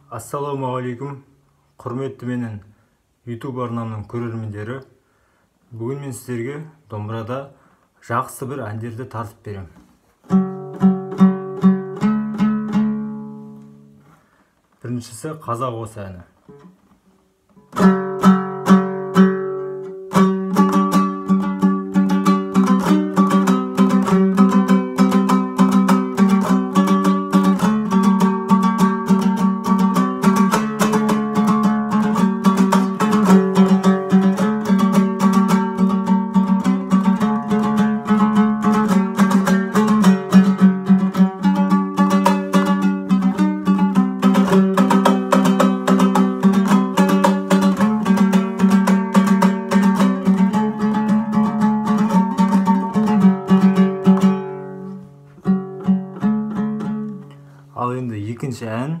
Ассалаумағалейкум, құрметті менің YouTube арнамның көрермендері. Бүгін мен сіздерге домбырада жақсы бір әндерді тартып беремін. Біріншісі қазақ осы әні. Ал енді екінші ән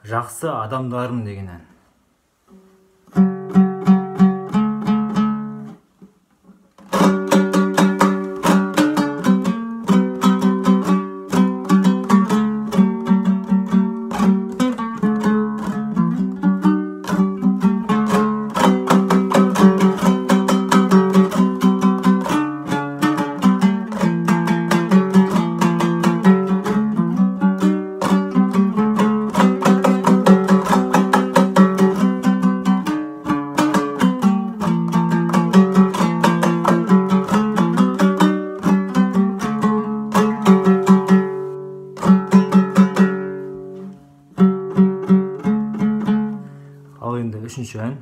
Жақсы адамдарым деген ән. Ал енді үшінші ән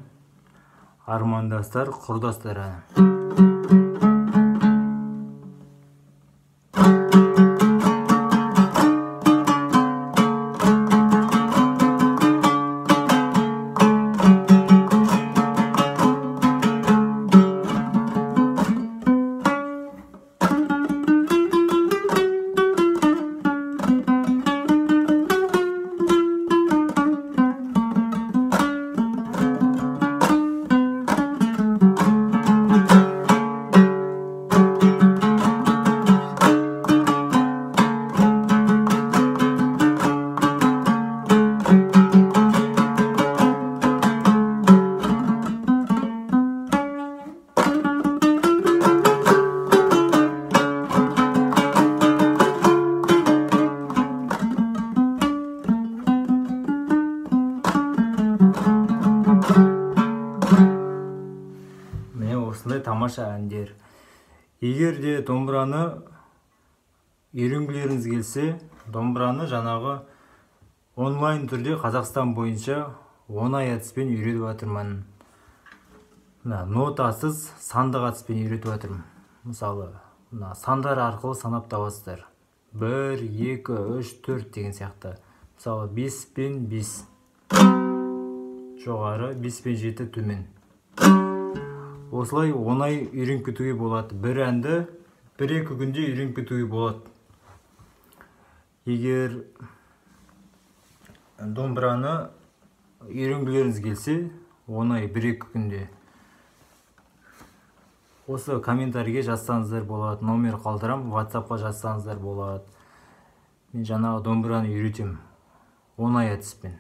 Армандастар, құрдастар әні. Осындай тамаша әндер. Егер де домбыраны үйренгілеріңіз келсе, домбыраны жаңағы онлайн түрде Қазақстан бойынша оңай әдіспен үйретіп жатырмын. Мына нотасыз сандық әдіспен үйретіп жатырмын. Мысалы, мына сандар арқылы санап табасыздар. 1, 2, 3, 4 деген сияқты. Мысалы, 5 пен 5 жоғары, 5 пен 7 төмен. Осылай оңай үйреніп кетуге болады. Бір әнді 1-2 күнде үйреніп кетуге болады. Егер домбыраны үйренгілеріңіз келсе, оңай 1-2 күнде. Осы комментарийге жазсаңыздар болады, номер қалдырам, WhatsAppқа жазсаңыздар болады. Мен жаңағы домбыраны үйретемін оңай әдіспен.